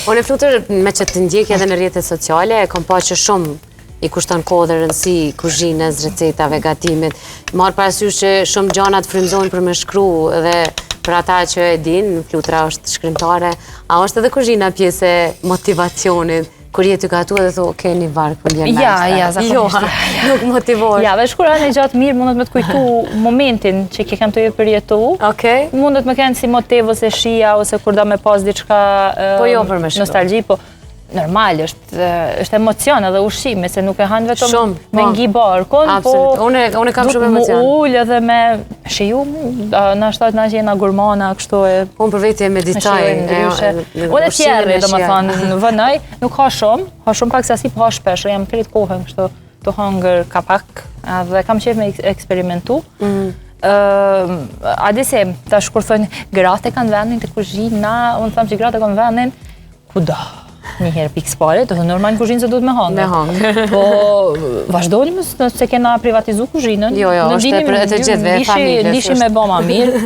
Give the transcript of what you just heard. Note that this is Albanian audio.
Unë, Flutur, me që të ndjek edhe në rrjetet sociale, e kom pa që shumë i kushton kohë dhe rëndësi kuzhinës, recetave, gatimit. Marrë parasysh që shumë gjana të frymëzojnë për me shkru dhe për ata që e din, Flutra është shkrimtare, a është edhe kuzhina pjesë e motivacionit? Kur je tu gatu edhe thu, ok, një varg po më vjen Ja, ja, zakonisht. Jo, nuk motivohesh. Ja, veç kur hanë gjatë mirë, mundet me të kujtu momentin që ke kanë të e përjetu. Okej. Mundet me kenë si motiv ose shija, ose kur do me pas diçka Po jo për me shkru. nostalgji, po normal, është emocion edhe ushqimi, se nuk e hanë vetëm Shumë, me po. ngi barkun, po Absolut. Unë kam shumë emocion. Mu ul edhe me shiju, na shtot na që jena gurmana, kështu e Unë për vete meditoj. shijojmë ndryshe. Unë e tjerri, do më thonë, vënoj, nuk ha shumë, ha shumë pak sasi, po ha shpesh, jam krejt kohën kështu të hangër ka pak, edhe kam qef me eksperimentu. A di se, tash kur thonë, gratë e kanë vendin të kuzhina, unë them që gratë e kanë vendin kudo. Një herë pikë s'pari, do të normal në kuzhinë se duhet me hangër. Me hangër. Po, vazhdoni më se kena privatizu kuzhinën. Jo, jo, Në është dinim, e të gjithëve, e familjes Dishim me është. bo ma mirë.